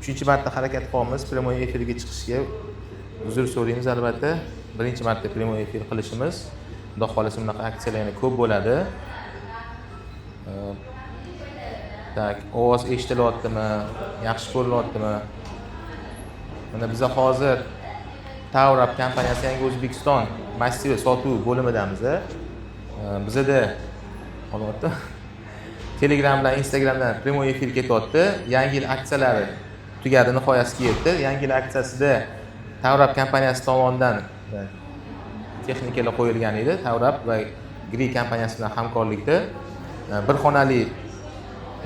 Uchinchi marta harakat qilyapmiz прямой efirga chiqishga. Uzr so'raymiz albatta. Birinchi marta прямой efir qilishimiz. Xudo xohlasa, bunaqa aksiyalar yana ko'p bo'ladi. Так, ovoz eshitilyaptimi? Yaxshi ko'rinyaptimi? Mana biza hozir Tower kompaniyasi Yangi O'zbekiston massivi sotuv bo'limidamiz. Bizada olyapti. Telegram bilan Instagramdan прямой efir ketyapti. Yangi yil aksiyalari tugadi, nihoyasiga yetdi. Yangi yil aksiyasida Tower kompaniyasi tomonidan texnikalar qo'yilgan edi. Tower va Gree kompaniyasi bilan hamkorlikda bir xonali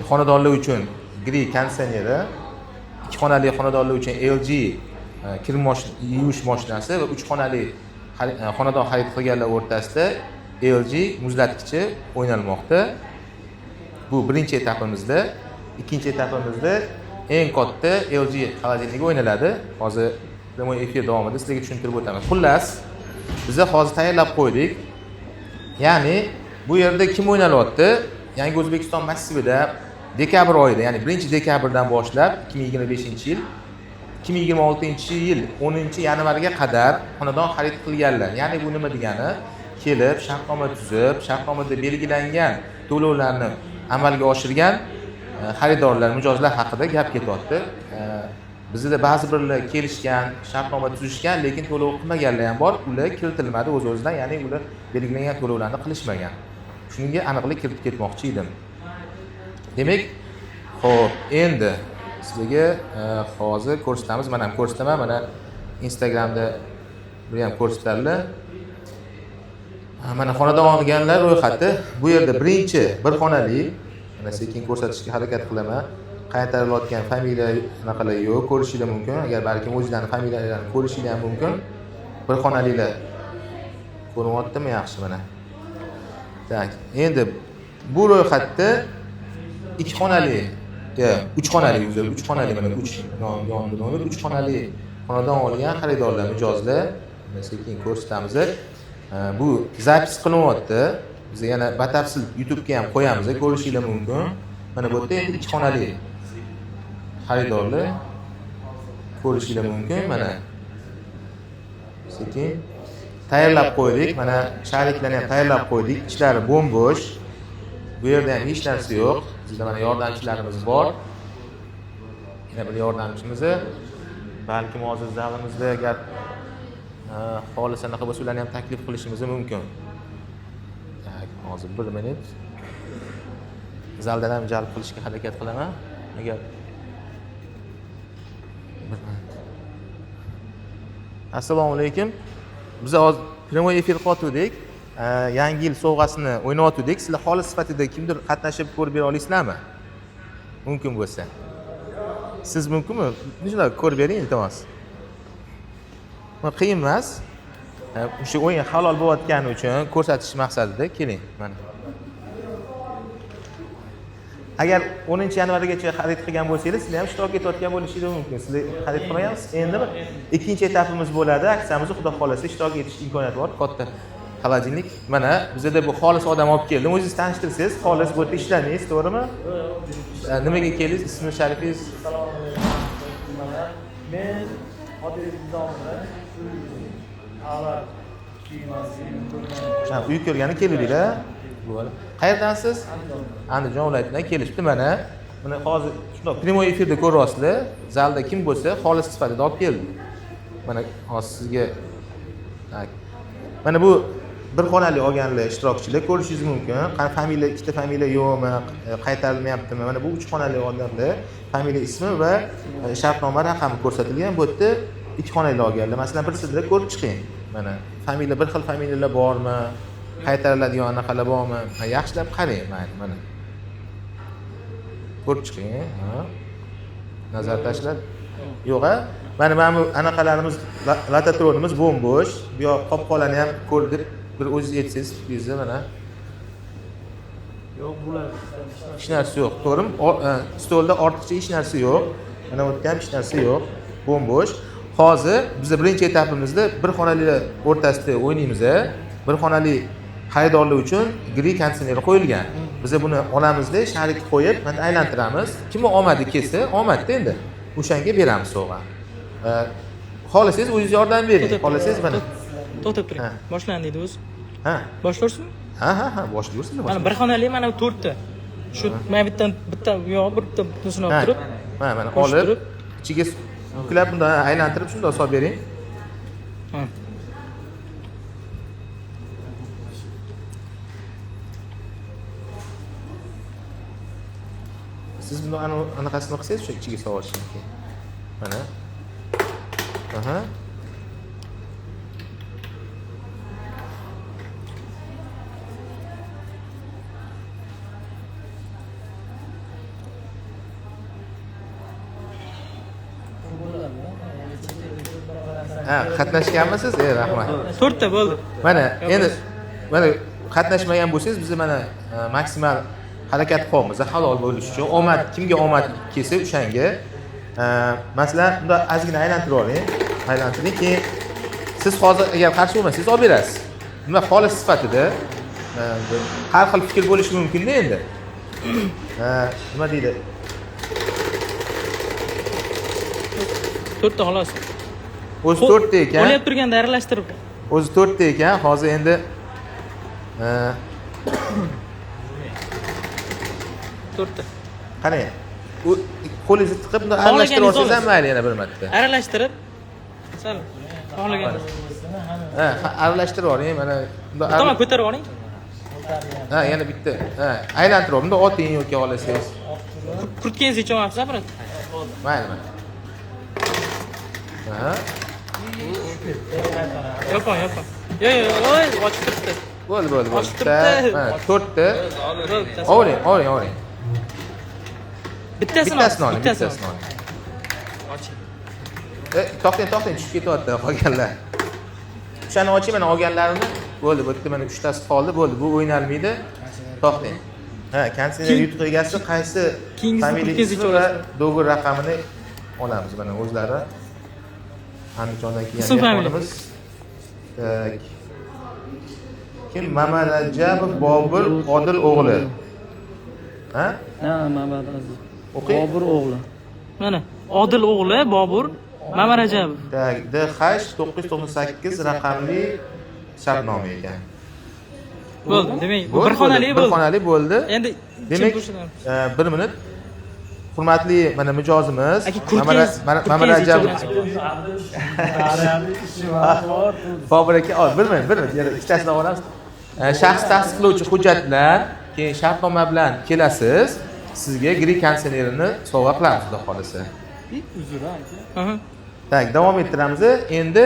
xonadonlar uchun Gree konditsioneri, ikki xonali xonadonlar uchun LG kir yuvish mashinasi va uch xonali xonadon xarid qilganlar o'rtasida LG muzlatgichi o'ynalmoqda. Bu birinchi etapimizda. Ikkinchi etapimizda eng katta LG холодильник i o'ynaladi. Hozir прямой efir davomida sizlarga tushuntirib o'taman. Xullas, biza hozir tayyorlab qo'ydik. Ya'ni bu yerda kim o'ynalyapti? Yangi O'zbekiston massivida dekabr oyida, ya'ni 1-dekabrdan boshlab 2025-yil 2026-yil 10 yanvarga qadar xonadon xarid qilganlar. Ya'ni bu nima degani? Kelib, shartnoma tuzib, shartnomada belgilangan to'lovlarni amalga oshirgan xaridorlar, mijozlar haqida gap ketyapti. Bizda ba'zi birlar kelishgan, shartnoma tuzishgan, lekin to'lov qilmaganlar ham bor. Ular kiritilmadi o'z-o'zidan, ya'ni ular belgilangan to'lovlarni qilishmagan. Shunga aniqlik kiritib ketmoqchi edim. Demak, xo'p, endi sizlarga hozir ko'rsatamiz. Mana ham ko'rsataman, mana Instagramda bu ham ko'rsatadilar. Mana xonadon olganlar ro'yxati. Bu yerda birinchi bir xonali, mana sekin ko'rsatishga harakat qilaman. Qaytarilayotgan familiya anaqalar yo'q, ko'rishinglar mumkin. Agar balkim o'zinglarni familiyalarini ko'rishinglar ham mumkin. Bir xonalilar ko'rinyaptimi? Yaxshi, mana. Так, endi bu ro'yxatda ikki xonali, uch xonali, uzr, uch xonali, mana uch yonida nomer, uch xonali xonadon olgan xaridorlar, mijozlar, mana sekin ko'rsatamiz. Bu запись qilinyapti. Biz yana batafsil YouTube'ga ham qo'yamiz, ko'rishinglar mumkin. Mana bu yerda endi ikki xonali xaridorlar ko'rishinglar mumkin. Mana sekin tayyorlab qo'ydik. Mana шарик larni ham tayyorlab qo'ydik. Ichlari bo'm-bo'sh. Bu yerda ham hech narsa yo'q. Bizda mana yordamchilarimiz bor. Yana bir yordamchimiz. Balkim hozir zalimizda agar xohlasa, anaqa bo'lsa, ularni ham taklif qilishimiz mumkin. Так, hozir bir minut. Zaldan ham jalb qilishga harakat qilaman. Agar bir minut. Assalomu alaykum. Biz hozir прямой efir qilyotgandik. Yangi yil sovg'asini o'ynayotgandik. Sizlar xolis sifatida kimdir qatnashib ko'rib bera olasizlarmi? Mumkin bo'lsa. Siz mumkinmi? Shunday ko'rib bering, iltimos. Bu qiyin emas. O'sha o'yin halol bo'layotgani uchun ko'rsatish maqsadida keling, mana. Agar 10 yanvargacha xarid qilgan bo'lsangiz, sizlar ham ishtirok etayotgan bo'lishingiz mumkin. Sizlar xarid qilmagansiz. Endi bir ikkinchi etapimiz bo'ladi. Aksiyamizni, Xudo xohlasa, ishtirok etish imkoniyati bor. Katta холодильник. Mana bizada bu xolis odam olib keldim. O'zingiz tanishtirsangiz, xolis, bu yerda ishlamaysiz, to'g'rimi? Nimaga keldingiz? Ismi sharifingiz? Assalomu alaykum. Men Qodirov Nizomova, avval Ha, uy ko'rgani keluvdinglar. Bo'ladi. Qayerdansiz? Andijon viloyatidan kelishibdi mana. Buni hozir shundoq прямой efirda ko'ryapsizlar. Zalda kim bo'lsa, xolis sifatida olib keldi. Mana hozir sizga, так. Mana bu bir xonali olganlar, ishtirokchilar, ko'rishingiz mumkin. Qani familiya, ikkita familiya yo'qmi, qaytarilmayaptimi? Mana bu uch xonali olganlar familiya, ismi va shartnoma raqami ko'rsatilgan. Bu yerda ikki xonali olganlar. Masalan, bir sizlar ko'rib chiqing. Mana familiya, bir xil familiyalar bormi? Qaytariladigan anaqalar bormi? Ha, yaxshilab qarang, mayli, mana. Ko'rib chiqing, ha. Nazar tashlab. Yo'q, a? Mana bu anaqalarimiz, lototronimiz bo'm-bo'sh. Bu yoq qopqolarni ham ko'rdik. Bir o'zingiz aytsangiz, fikringizni mana. Yo'q, bular Hech narsa yo'q, to'g'rimi? Stolda ortiqcha hech narsa yo'q. Mana bu yerda ham hech narsa yo'q. Bo'm-bo'sh. Hozir biz birinchi etapimizda bir xonalilar o'rtasida o'ynaymiz. Bir xonali xaridorlar uchun Gree konditsioneri qo'yilgan. Biz buni olamizda, шарик qo'yib, mana aylantiramiz. Kimni omadi kelsa, omadda endi. O'shanga beramiz sovg'a. Xohlasangiz o'zingiz yordam bering, xohlasangiz mana. To'xtab turing. Ha. Boshlandi deydi o'zi. Ha. Boshlarsiz? Ha, boshlayversin. Mana bir xonali, mana to'rtta. Shu mana bitta bitta u yoq bir bitta bittasini olib turib, Ha, mana qo'shib olib turib. Ichiga yuklab bunday aylantirib shundoq solib bering. Ha. Siz buni anaqasini qilsangiz o'sha ichiga solish mumkin. Mana. Aha. Ha, qatnashganmisiz? Rahmat. To'rtta bo'ldi. Mana endi mana qatnashmagan bo'lsangiz biz mana maksimal harakat qilyapmiz halol bo'lishi uchun. Omad kimga omad kelsa o'shanga. Masalan, bunda ozgina aylantirib oling. Aylantiring, keyin siz hozir agar qarshi bo'lmasangiz olib berasiz. Nima xolis sifatida har xil fikr bo'lishi mumkin-da endi. Nima deydi? To'rtta xolos. O'zi to'rtta ekan. O'ylab turganda aralashtirib. O'zi to'rtta ekan, hozir endi to'rtta. Qarang. U qo'lingizni tiqib bunday aralashtirib olsangiz ham mayli yana bir marta. Aralashtirib sal xohlaganingiz. Ha, aralashtirib oling, mana bunday Tamom, ko'tarib oling. Ha, yana bitta. Ha, aylantirib oling. Bunda oting yoki olasiz. Kurtkangizni yechyapsiz, aparat. Mayli, mayli. Ha. Yopon, yopon. Yo'q, yo'q, voy, ochib turibdi. Bo'ldi, bo'ldi, bo'ldi. Ochib turibdi. Mana to'rtta. Bo'ldi. Oling, oling, oling. Bittasini Bittasini oling, bittasini bittasini oling. Oching. To'xtang, to'xtang, tushib ketyapti qolganlar. O'shani oching, mana olganlarini. Bo'ldi, bu yerda mana uchtasi qoldi, bo'ldi. Bu o'ynalmaydi. To'xtang. Ha, konditsioner yutuq egasi qaysi Keyingisini familiyasi va dogovor raqamini olamiz mana o'zlari. Andijondan kelgan mehmonimiz. Tak. Kim? Mamarajabov Bobur Odil o'g'li. Ha? Ha, Mamad Aziz. O'qing. Bobur o'g'li. Mana Odil o'g'li Bobur Mamarajabov. Tak, DH 998 raqamli shartnoma ekan. Bo'ldi, demak, bir xonali bo'ldi. Bir xonali bo'ldi. Endi demak, bir minut. Hurmatli mana mijozimiz Mamarajabov Bobur aka, bir minut, bir minut, yana ikkitasini olamiz. Shaxs tasdiqlovchi hujjat bilan, keyin shartnoma bilan kelasiz. Sizga green konditsionerini sovg'a qilamiz, xudo xolasa. Uzr aka. Tak, davom ettiramiz. Endi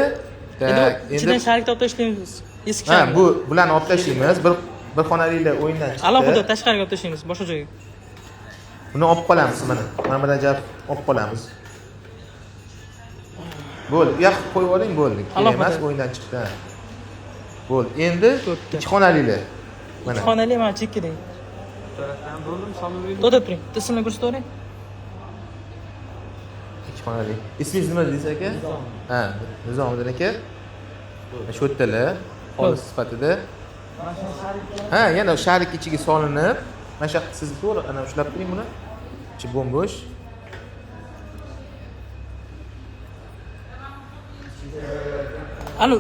ichidan sharikni olib tashlaymiz. Eski sharik. Ha, bu bularni olib tashlaymiz. Bir xonalilar o'yindan chiqdi. Alohida tashqariga olib tashlaymiz, boshqa joyga. Buni olib qolamiz mana. Mamarajabov olib qolamiz. Bo'ldi, u yoqqa qo'yib oling, bo'ldi. Kerak emas, o'yindan chiqdi. Bo'ldi. Endi ikki xonalilar. Mana. Ikki xonali mana chekkadagi. To'xtab turing. Bittasini ko'rsatavering. Ikki xonali. Ismingiz nima dedingiz aka? Ha, Nizomiddin aka. Shu yerdalar, xolis sifatida. Ha, yana sharik ichiga solinib, mana shu siz to'g'ri ana ushlab turing buni. Ichi bo'm-bo'sh. Anu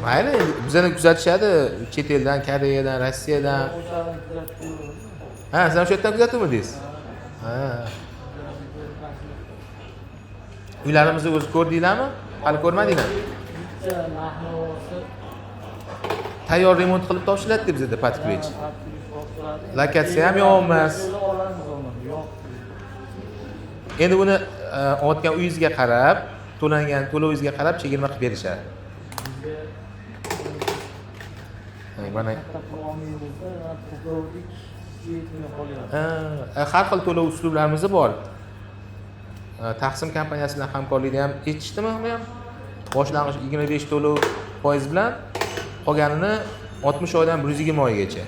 Mayli, bizani kuzatishadi chet eldan, Koreyadan, Rossiyadan. Ha, siz ham shu yerdan kuzatuvmidingiz? Ha. Uylarimizni o'zi ko'rdinglarmi? Hali ko'rmadinglarmi? Tayyor remont qilib topshiriladi bizda pod ключ. Lokatsiya ham yomon emas. Endi buni olayotgan uyingizga qarab, to'langan to'lovingizga qarab chegirma qilib berishadi. Mana har xil to'lov uslublarimiz bor. Taqsim kompaniyasi bilan hamkorlikda ham yetishdimi bu ham? Boshlang'ich 25 to'lov foiz bilan, qolganini 60 oydan 120 oygacha.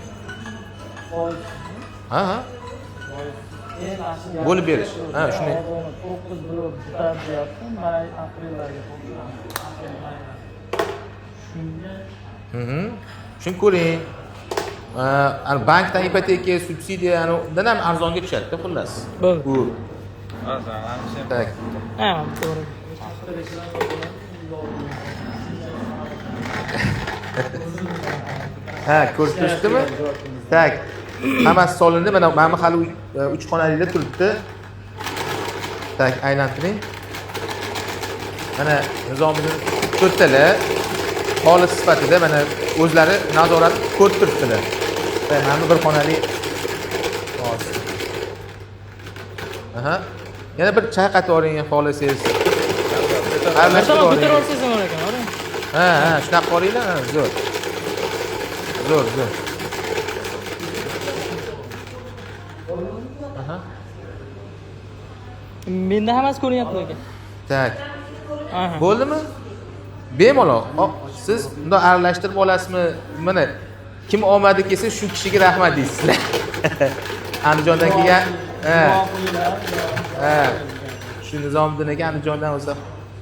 Ha, ha. Bo'lib berish. Ha, shunday. 9 blok bitadi deyapti, may aprellarga to'ldiramiz. Shunga Shuni ko'ring. Bankdan ipoteka, subsidiya, undan ham arzonga tushadi-da, xullas. Bo'ldi. Bu Так. Ha, to'g'ri. Ha, ko'rib turishdimi? Так. Hammasi solindi. Mana bu hali uch xonalida turibdi. Так, aylantiring. Mana Nizomiddin to'rttalar xolis sifatida mana o'zlari nazorat ko'rib turibdilar. Так, mana bu bir xonali hozir. Aha. Yana bir chayqatib yuboring xohlasangiz. Aralashtirib Masalan, yuboring. ko'tarib olsangiz ham bo'lar ekan, to'g'ri? Ha, shunaqa qoringlar, ha, zo'r. Zo'r, zo'r. Aha. Menda hammasi ko'rinyapti lekin. Так. Aha. Bo'ldimi? Bemalol. Siz bundoq aralashtirib olasizmi? Mana kim omadi kelsa shu kishiga rahmat deysizlar. Andijondan kelgan, ha. Ha. Shu Nizomiddin aka Andijondan o'zi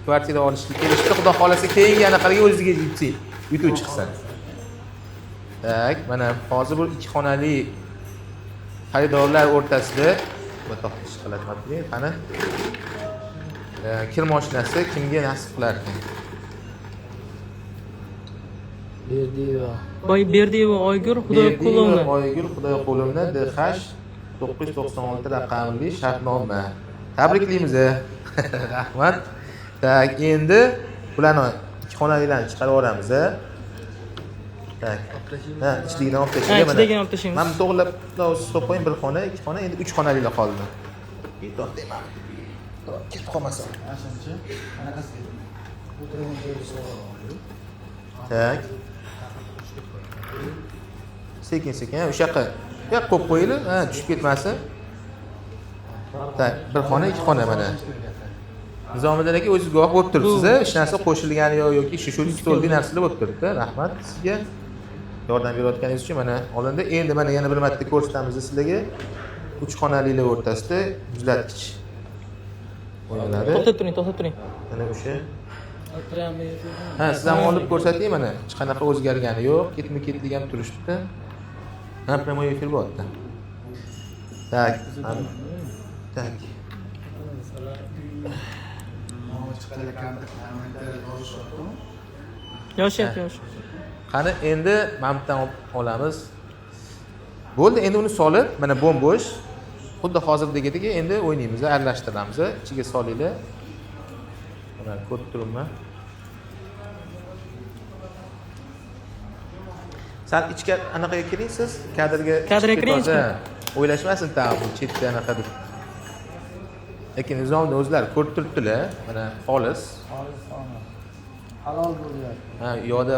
kvartira olishga kelishdi. Xudo xolasa keyingi anaqalarga o'ziga yutsin. Yutuv chiqsin. Так, mana hozir bu ikki xonali xaridorlar o'rtasida ish qiladi. Qani? Kir mashinasi kimga nasib qilar ekan? Berdiyeva. Boy Berdiyeva Oygul Xudoyqulovna. Oygul Xudoyqulovna DH 996 raqamli shartnoma. Tabriklaymiz. Rahmat. Так, endi bularni ikki xonalilarni chiqarib yuboramiz. Так. Ha, ichligidan olib tashlaylik. Ha, ichidagini olib tashlaymiz. Mana to'g'rilab solib qo'ying, bir xona, ikki xona, endi uch xonalilar qoldi. To'xtayman. Ketib qolmasin. Так. Sekin sekin o'sha yoqqa. Bu yoqqa qo'yib qo'yinglar, ha, tushib ketmasin. Так, bir xona, ikki xona mana. Nizomiddin aka o'zingiz guvoh bo'lib turibsiz, hech narsa qo'shilgani yo'q yoki shu stolda narsalar bo'lib turibdi. Rahmat sizga. Yordam berayotganingiz uchun mana olindi. Endi mana yana bir marta ko'rsatamiz sizlarga. Uch xonalilar o'rtasida muzlatgich o'ynaladi. To'xtab turing, to'xtab turing. Mana o'sha. Ha, siz ham olib ko'rsating mana. Hech qanaqa o'zgargani yo'q. Ketma-ketlik ham turishibdi. Ha, prямой efir bo'lyapti. Так. Так. Yoshyapti, yosh. Qani endi mana bu yerdan olamiz. Bo'ldi, endi uni solib, mana bo'm-bo'sh. Xuddi hozirdagidek endi o'ynaymiz, aralashtiramiz. Ichiga solinglar. Mana ko'rib turibman. Sal ichka anaqaga kiring siz, kadrga. Kadrga kiring. O'ylashmasin ta bu chetda anaqa deb. Lekin Nizomni o'zlari ko'rib turibdilar, mana xolis. Xolis omad. Halol bo'lyapti. Ha, u yoqda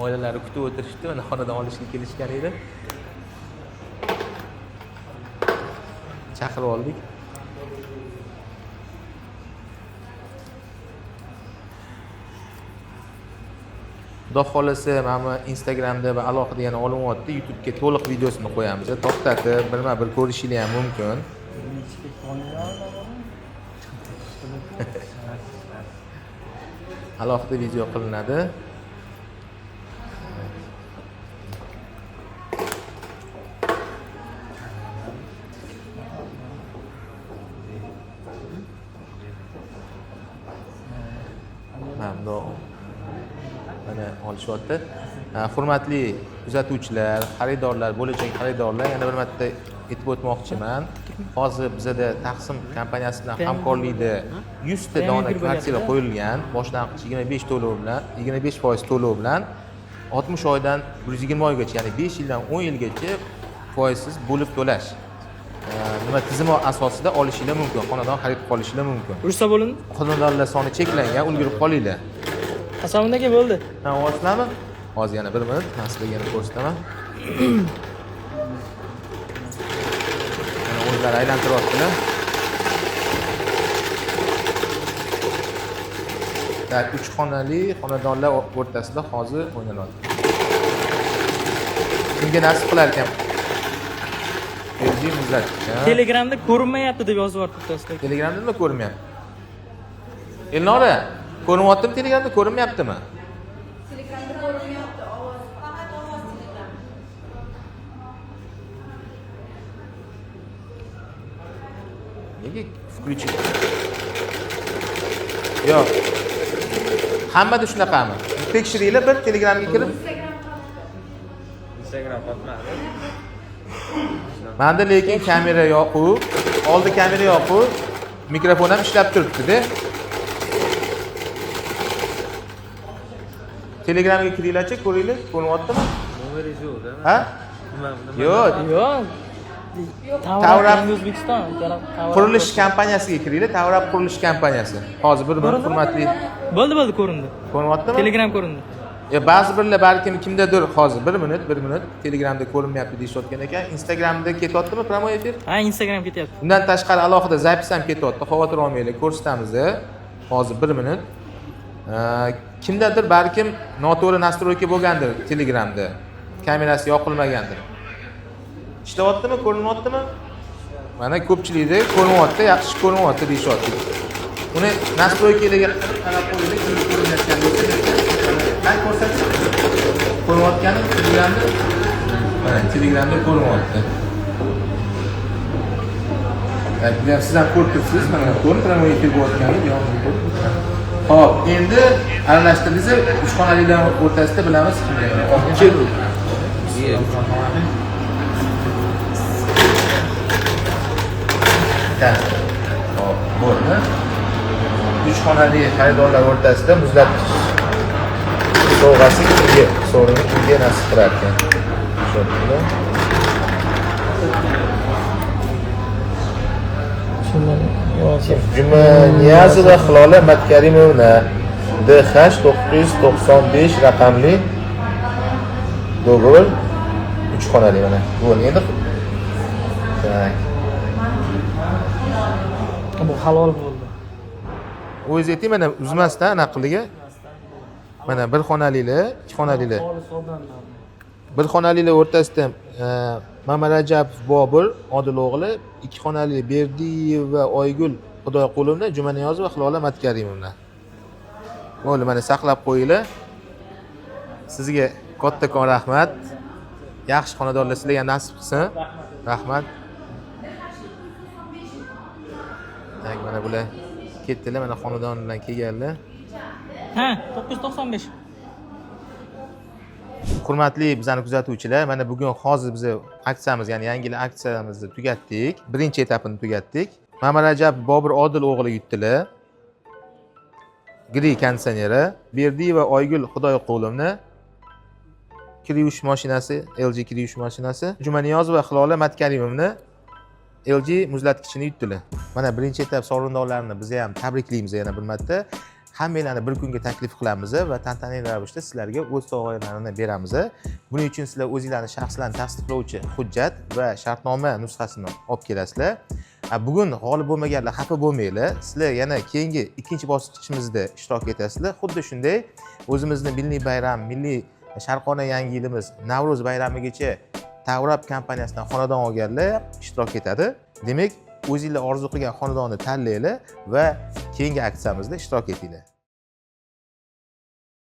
oilalari kutib o'tirishdi, mana xonadan olishga kelishgan edi. Chaqirib oldik. Xudo xolasa mana bu Instagramda va alohida yana olinyapti, YouTube'ga to'liq videosini qo'yamiz. To'xtatib, birma-bir ko'rishingiz ham mumkin. Alohida video qilinadi. Mana bundoq mana olishyapti. Hurmatli kuzatuvchilar, xaridorlar, bo'lajak xaridorlar, yana bir marta aytib o'tmoqchiman. Hozir bizada Taqsim kompaniyasi bilan hamkorlikda 100 ta dona kvartira qo'yilgan. Boshlang'ich 25 to'lov bilan, 25% to'lov bilan 60 oydan 120 oygacha, ya'ni 5 yildan 10 yilgacha foizsiz bo'lib to'lash. Nima tizimi asosida olishingiz mumkin, xonadon xarid qilib olishingiz mumkin. Ursa bo'lindi. Xonadonlar soni cheklangan, ulgurib qolinglar. Hasanbek aka bo'ldi. Ha, olasizlarmi? Hozir yana bir minut, men sizlarga yana ko'rsataman. Mana o'zlari aylantiryaptilar. Tak, 3 xonali xonadonlar o'rtasida hozir o'ynalyapti. Kimga nasib qilar ekan? Berdi muzlatgich. Telegramda ko'rinmayapti deb yozib yubordi bittasi. Telegramda nima ko'rinmayapti? Elnora, ko'rinyaptimi Telegramda, ko'rinmayaptimi? Telegramda ko'rinmayapti ovoz. Faqat ovoz Telegram. Nega включить? Yo'q. Hammada shunaqami? Tekshiringlar bir, Telegramga kirib. Instagram qotmadi. Manda lekin kamera yo'q-u, oldi kamera yo'q-u, mikrofon ham ishlab turibdi-da. Telegramga kiringlarchi, ko'ringlar, ko'rinyaptimi? Nomeringiz yo'q-da. Ha? Nima? Nima? Yo'q. Yo'q. Tavrab- Tavrab O'zbekiston. Tavrab- Qurilish kompaniyasiga kiringlar, Tavrab qurilish kompaniyasi. Hozir bir minut, hurmatli. Bo'ldi, bo'ldi, ko'rindi. Ko'rinyaptimi? Telegram ko'rindi. Ya ba'zi birlar balkim kimdadir, hozir bir minut, bir minut, Telegramda ko'rinmayapti deyishayotgan ekan. Instagramda ketyaptimi прямой эфир? Ha, Instagram ketyapti. Undan tashqari alohida запись ham ketyapti. Xavotir olmanglar, ko'rsatamiz. Hozir bir minut. Kimdadir balkim noto'g'ri настройка bo'lgandir Telegramda. Kamerasi yoqilmagandir. Ishlayaptimi, ko'rinyaptimi? Mana ko'pchilikda ko'rinyapti, yaxshi ko'rinyapti deyishyapti. Uni настройка larga qarab qo'yinglar, kimga ko'rinayotgan bo'lsa, mana ko'rsatib ko'rinayotgani Telegramda. Mana Telegramda ko'rinyapti. Tak, siz ham ko'rib turibsiz, mana ko'rin, прямой эфир bo'layotgani, yonida ko'rib. Xo'p, endi aralashtirdingiz, uch xonalilar o'rtasida bilamiz kim. Tak. Xo'p, bo'ldi. Uch xonali xaridorlar o'rtasida muzlatgich sovg'asi kimga, sovrinni kimga nasib qilar ekan? Tushundingmi? Jumaniyazova Hilola Matkarimovna, DH 995 raqamli договор, uch xonali, mana. Bo'ldi endi. Так. Bu halol bo'ldi. O'zingiz ayting, mana uzmasdan anaqa. Mana bir xonalilar, ikki xonalilar. Xolis odamlar. Bir xonalilar o'rtasida Mamarajabov Bobur Odil o'g'li, ikki xonali Berdiyeva Oygul Xudoyqulovna, Jumaniyozova Hilola Matkarimovna. Bo'ldi, mana saqlab qo'yinglar. Sizga kattakon rahmat. Yaxshi xonadonlar sizlarga nasib qilsin. Rahmat. Tak, mana bular ketdilar, mana xonadon bilan kelganlar. Ha, 995. Hurmatli bizani kuzatuvchilar, mana bugun hozir biz aksiyamiz, ya'ni yangi yil aksiyamizni tugatdik. Birinchi etapini tugatdik. Mamarajab Bobur Odil o'g'li yutdilar. Gri konditsioneri, Berdiyeva Oygul Xudoyqulovna kir yuvish mashinasi, LG kir yuvish mashinasi, Jumaniyozova Hilola Matkarimovna LG muzlatgichini yutdilar. Mana birinchi etap sovrindorlarini biz ham tabriklaymiz yana bir marta. Hammanglarni bir kunga taklif qilamiz va tantanali ravishda sizlarga o'z sovg'alarini beramiz. Buning uchun sizlar o'zinglarni shaxslarini tasdiqlovchi hujjat va shartnoma nusxasini olib kelasizlar. Bugun g'olib bo'lmaganlar xafa bo'lmanglar. Sizlar yana keyingi ikkinchi bosqichimizda ishtirok etasizlar. Xuddi shunday o'zimizni milliy bayram, milliy sharqona yangi yilimiz Navro'z bayramigacha Tavrab kompaniyasidan xonadon olganlar ishtirok etadi. Demak, o'zinglar orzu qilgan xonadonni tanlanglar va keyingi aksiyamizda ishtirok etinglar.